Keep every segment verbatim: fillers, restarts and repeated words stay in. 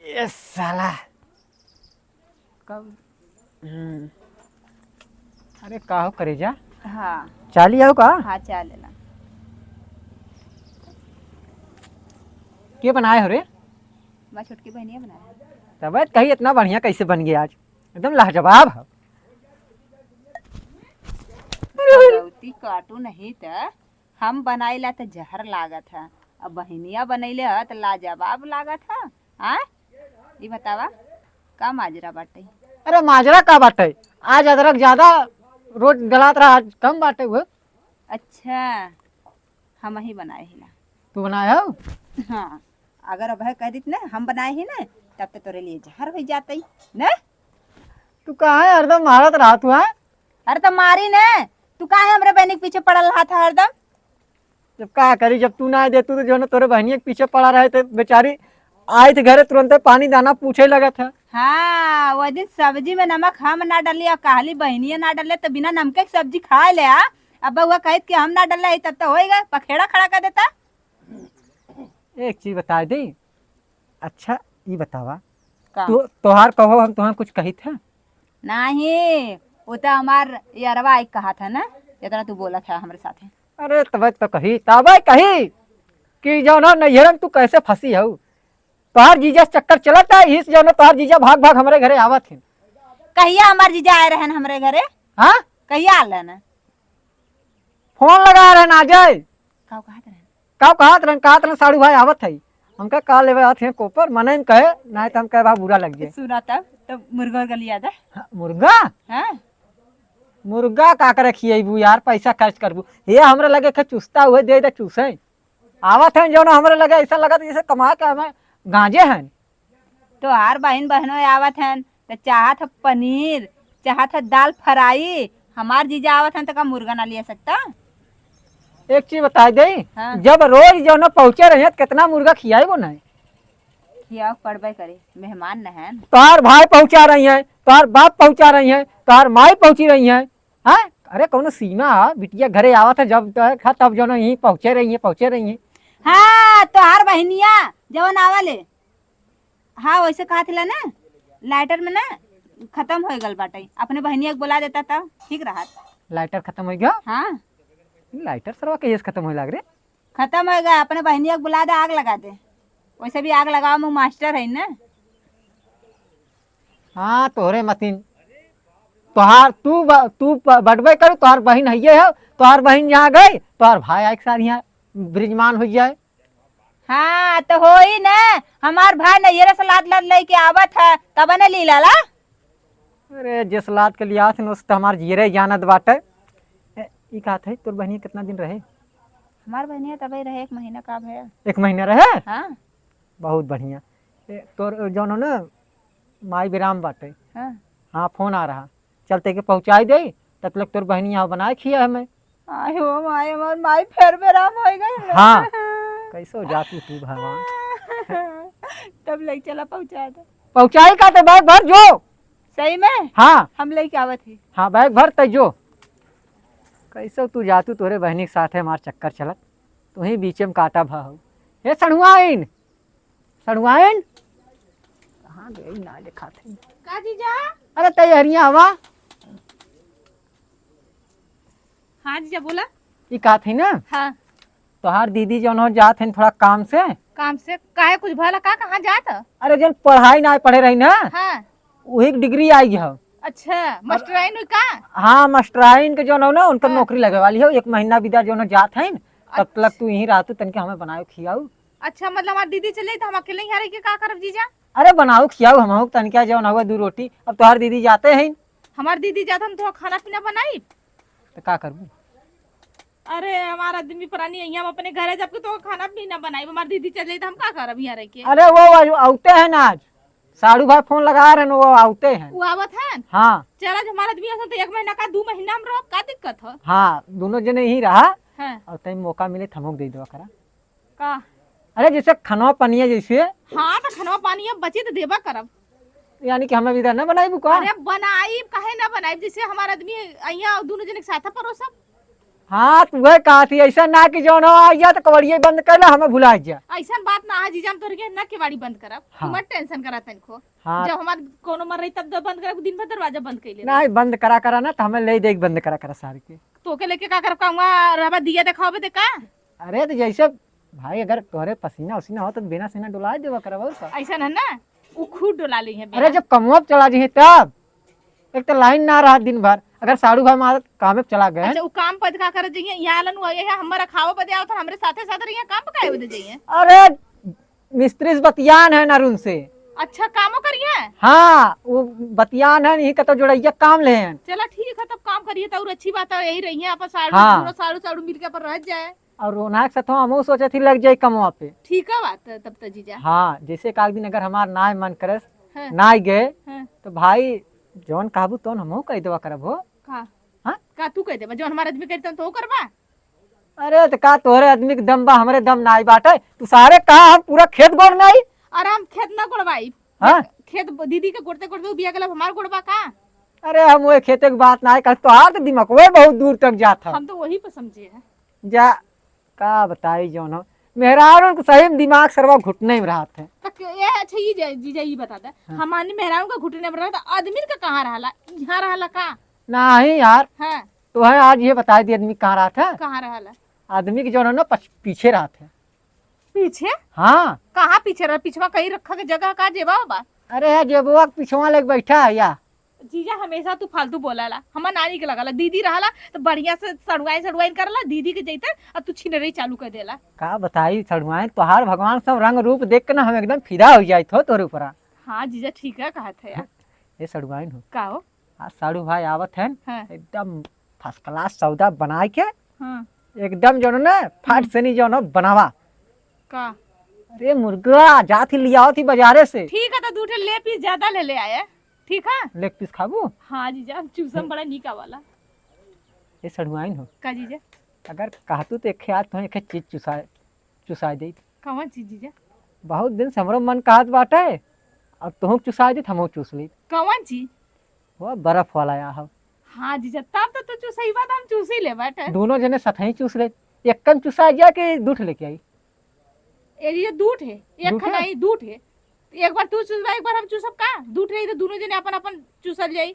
ए साला। कब? हम्म। अरे का हो करेजा? हाँ। चाली आओ का? हाँ, चालेला। के बनाए हो रे? मैं छोटकी बहनिया बनाए। तब कही इतना बढ़िया कैसे बन गया आज? एकदम लाजवाब है। भगवती काटू नहीं त हम बनाइला त जहर लागत है, अब बहिनिया बनैले ह त लाजवाब लागत है। हाँ, ई बतावा, का माजरा बाटे? अरे माजरा का बाटे, आज अदरक ज्यादा रोज डलात रहा, आज कम बाटे हुए। अच्छा, हम ही बनाए ही ना। तू बनाए हो? हाँ, अगर अब कह दीत ना हम बनाए ही ना, तब तो तोरे लिए जहर हो जाते ना। तू काहे हरदम मारत रहा तू, हैं? अरे तो मारी ने, तू काहे हमरे बहनी के पीछे पड़ल रहा था हरदम? जब का करी, जब तू ना देतू तो जो ना तोरे बहनिया के पीछे पड़ा रहे थे बेचारी, आई थे घरे तुरंते पानी दाना पूछे लगा था। हाँ, वो दिन सब्जी में नमक हम ना डाली और कहली बहनिया ना डाले तो बिना नमके के सब्जी खा ले आ। अब बउआ कहत कि हम ना डाले तब तो होई गए, पखेड़ा खड़ा कर देता। एक चीज बता दी, अच्छा, ई बतावा, का? तू, तोहार कहो हम तोहार कुछ कही था? नाही, वो तो हमार यरवा आई कहा था ना, जितना तू बोला था हमरे साथे। अरे, तबे तो कही, तबे कही कि जौन हो नैहरन तू कैसे फंसी हऊ। तोहार जीजा चक्कर चलत है, इस जौन हो तोहार जीजा भाग भाग हमरे घरे आवत हैं। कहिया हमार जीजा आए रहन हमरे घरे? हाँ? कहिया आल रहन? फोन लगा रहन आ जाए। का कहत रहन? का कहत रहन? कहत रहन साढ़ू भाई आवत है। हमका का लेवे आत हैं कोपर, मने न कहे, नाहीं तो हम कहे बा बुरा लग जाए। सुना तब, तो मुर्गा उर्गा लिया दे। हाँ, मुर्गा? हाँ। मुर्गा का करे खियेबू यार, पैसा खर्च करबू। ये हमरे लगे के चुस्ता हुए दे दे चूसे। आवत हैं जौन हमरे लगे ऐसा लगत जैसे कमा के हमें गांजे हैं। तोहार बहिन बहनों आवत हन, त चाहत ह पनीर, चाहत ह दाल फ्राई। हमार जीजा आवत हन, त का मुर्गा ना लिया सकता? एक चीज बताई दे, हाँ। जब रोज जौन पहुँचे रही है, त कितना मुर्गा खियाई वो नहीं? खियाओ पड़बे करे, मेहमान न हन। तोहार भाई पहुँचा रही है, तोहार बाप पहुँचा रही है, तोहार माई पहुँची रही है। हाँ? अरे कौनो सीमा है, बिटिया घरे आवत है, जब देखा तब जौन यहीं पहुँचे रही है, पहुँचे रही है। हाँ, तोहार बहिनिया जवन आवले, हाँ, वैसे कहत हिला ना, लाइटर में ना खतम होइ गल बाटे, अपने बहिनिया के बोला देता त ठीक रहत। लाइटर खतम होइ गया? हाँ। लाइटर सरवा कहिए से खतम होइ लाग रे? खतम होइ गया, अपने बहिनिया के बोला दे, आग लगा दे। वैसे भी आग लगावे में मास्टर है ना। हाँ, तोहरे मतिन। तोहार, तू ब-, तू ब-, बटबे करू, तोहार बहिन हइये हो, तोहार बहिन जहाँ गई, तोहार भाई आइक सार यहाँ विराजमान होइ जाए। हाँ, तो होई न, हमार भाई नैहरे से लाद लाद लइके आवत है, तब न ली लाला। अरे, जिस लाद के लिया थे, उस तो हमार जियरे जानत बाटे। ए, ई कहत है, तोर बहिनिया कितना दिन रहे? हमार बहिनिया तबे रहे, एक महीना का भया। एक महीना रहे? हाँ। बहुत बढ़िया। ए, तोर जौन हो ना, माई विराम बाटे। हाँ। हाँ, फोन आ रहा। चलते के पहुँचाई दे, तब तक तोर बहिनी यहाँ बनाए खिया हमें। आय हो माय, हमार माई फेर बेराम होइ गई ना। हाँ, कैसो जाती तू भगवान। तब ले चला पहुँचा दे। पहुँचाई का तो बैग भर जो। सही में? हाँ। हम लेके आवत ही। हाँ, बैग भर तै जो। कैसो तू जातू तोरे बहिनी के साथ है, हमार चक्कर चलत। तू ही बीचे में काटा भा हो। हे सड़ुआइन, सड़ुआइन, कहाँ गई ना देखात है? का जीजा? अरे तैयारियां हवा। हाँ जीजा बोला। ई कहत है ना? हाँ। तोहार दीदी जौन हो जात है थोड़ा काम से। काम से? काहे कुछ भला का, कहाँ जात है? अरे जौन पढ़ाई ना पढ़े रही ना, हाँ। वही डिग्री आई है। अच्छा, मास्टराइन हुई का? हाँ, मास्टराइन के जौन हो ना, उनकर हाँ। नौकरी लगे वाली है। एक महीना बिदा जौन हो जात है, तब तक अच्छा। तू यहीं रहतू, तनिके हमें बनाए खियाऊ। अच्छा, मतलब हमार दीदी चले तो हम अकेले यहाँ रह के का करब जीजा? अरे बनाऊ खियाऊ हमहू तनिका जौन हुआ दू रोटी। अब तोहार दीदी जाते हैं। हमार दीदी जात हम तो खाना पीना बनाई। तो का करबू? अरे हमार आदमी प्राणी है, हम अपने घरे जब के तो खाना पीना बनाई, हमार दीदी चले तो हम का करब यहाँ रह के? अरे वो, वो आउते हैं ना आज, साढ़ू भाई फोन लगा रहे हैं, वो आउते हैं। वो आवत हैं? हाँ। चला जो हमार आदमी असन तो एक महीना का, दू महीना हम रहो, का दिक्कत हो? हाँ, दोनों जने ही रहा। हाँ। और तई मौका मिले तो हमहू के दे देवा करा। का? अरे, जैसे खनवा पनिया जैसे। हाँ, तो खनवा पानी अब बचे तो देबा करब। यानी कि हमें विदा न बनाइबू का? अरे, बनाइब, काहे न बनाइब? जैसे हमार आदमी अइया, दोनों जने के साथ परोसब। हाँ, तू है कहा थी, ऐसा ना कि जौन हो आ जा तो कबड़िया बंद कर ले, हमें भुला जा। ऐसन बात ना है जीजा, हम तोहरे के ना केवाड़ी बंद करब, तू हाँ। मत tension करा तनिको। हाँ। जब हमार कोनो मर रही तब तो बंद करब, दिन भर दरवाजा बंद कर ले। नहीं, बंद करा करा ना, तो हमें ले दे, बंद करा करा सार के। तोके लेके का करब, कहूँगा रहबा दिया देखावे दे का? अरे तो जैसे भाई, अगर तोहरे पसीना उसीना हो तो बिना सीना डोला देवा करब, और का? ऐसा ना ना, उ खुद डोला ली है अरे बिना। जब कमवा पे चला जी तब, एक तो लाइन ना रहा दिन भर, अगर साढ़ू भाई मार कामे पे चला गए। अच्छा, उ काम पर का करे जाइए? यहाँ लन हुआ है, हमर खावा बदे आवत, हमरे साथे साथ रहिए, काम पर काहे बदे जाइए? अरे मिस्त्री से बतियान है अरुण से। अच्छा, कामो करिए? हाँ, वो बतियान है, यही कतो जोड़ैया काम ले हैं। चला ठीक है, तब काम करिए तो और अच्छी बात है, यही रहिए अपन साढ़ू, हाँ। दोनों साढ़ू साढ़ू मिलके अपन रह जाए। और ओनाक से तो हमहू सोचे थी लग जाई कमवा पे। ठीक है बात है तब तो जीजा। हाँ, जैसे एक आध दिन अगर हमार नाय मन करस, हाँ। नाय गए, हाँ। तो भाई जौन कहबू तौन हमहू कह देवा करब हो। का? हाँ? का तू कह देबा? जौन हमार आदमी कही तौन तो करबा? अरे तो का तोहरे आदमी के दम बा, हमरे दम नाय बाटे? तू सारे कहा हम पूरा खेत गोड़ नाई? अरे हम खेत ना गोड़वाई। हाँ? खेत ब-, दीदी के गोड़ते गोड़ते उ बिया गेला, हमार गोड़बा का? अरे हम वो खेते की बात नाय कर, तोहार तो दिमाग वो बहुत दूर तक जात है। हम तो वही पे समझे हैं। जा, का बताई जौन हो, मेहरारून को सही में दिमाग सरवा घुटने में रहत है। तक ये अच्छा, ये जे-, जीजा, ये बता दे, हाँ। हमारे मेहरारून का घुटने में रहत, आदमी का कहाँ रहला? यहाँ रहला का? नहीं यार, हाँ। तो है आज ये बता दी आदमी कहाँ रहत है? कहाँ रहला? आदमी के जौन है ना पछ-, पीछे रहत है। पीछे? हाँ। कहाँ पीछे रह? पीछवा कहीं रखा के जगह का जेबा बा? अरे यार, जेबवा के पीछवा लेके बैठा है या? जीजा, हमेशा तू फालतू बोलाला, हमार नानी के लगाला। दीदी रहला तो बढ़िया से सड़ुआइन सड़ुआइन करला, दीदी के जैते अब तू छिनरी चालू कर देला। का बताई सड़ुआइन, तोहार भगवान सब रंग रूप देख के ना हम एकदम फिदा हो जाइत हो तोरे ऊपर। हाँ जीजा, ठीक है कहत है यार। ये सड़ुआइन हो। का हो? आज साढ़ू भाई आवत हैं, हाँ। एकदम first class सौदा बनाए के, हाँ। एकदम जौन ना फाट हम्म। से नहीं जौन बनावा। का? अरे मुर्गा जात ही लियावत ही बाजारे से। ठीक है, तो दू ठे leg piece ज्यादा ले ले आए। ठीक है? Leg piece खाबू? हाँ जीजा, हम चूसम बड़ा नीक आवाला। ये सड़ुआइन हो। का जीजा? अगर कहतू तो एक हाथ तो एक चीज चुसा, चुसा दे। कौन चीज जीजा? बहुत दिन से हमरो मन कहत बाटे, अब तुहू चुसा दे, हमहू चूस ली। कौन चीज? वो बर्फ वाला या हो। हाँ जीजा, तब तो तू चुसैबा तो हम चूसी ले बाटे। दोनों जने सथई चूस ले, एक कन चुसा जा के दू ठे लेके आई। ए, ये दू ठे, एक दू ठे? खनाई दू ठे। एक बार तू चूसबा, एक बार हम चूसब का? दू ठे, ये तो दोनों जने अपन अपन चूसल जाई।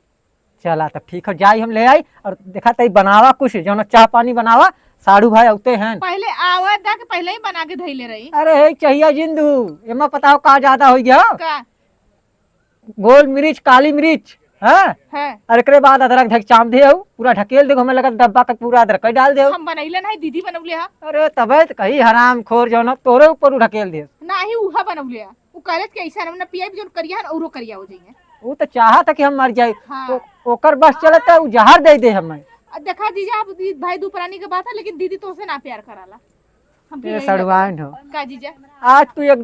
चला तब ठीक हो, जाई हम ले आई। और देखा तई बनावा कुछ, जौन चाह पानी बनावा, साढ़ू भाई औते हैं। पहले आवा दा के पहले ही बना के धइले रही। अरे हे चाहिया जिंदू, एमा पता हो का ज्यादा हो गया? का? गोल मिर्च, काली मिर्च, हाँ? हाँ। और एकरे बाद अदरक धक चाम दे हो, पूरा ढकेल दे, हमें लगा डब्बा का पूरा अदरक डाल दे हो। हम बनैले नहीं, दीदी बनौले हा। अरे तबे तो कही हराम खोर जौन तोरे ऊपर उ ढकेल दे। नाही, उहा बनौले हा। उ कहले कि ऐसा ना पिया भी जौन करिया है, औरो करिया हो जाइए। उ तो चाहत है कि हम मर जाए। हाँ। ओ-, ओकर बस चलत है, उ जहर दे दे हमें। आ, देखा जीजा, अब दी-, भाई दू प्राणी के बात है, लेकिन दीदी तोसे ना प्यार कराला। हम ए, पियई सड़ुआइन हो। का जीजा? आज तू एकदम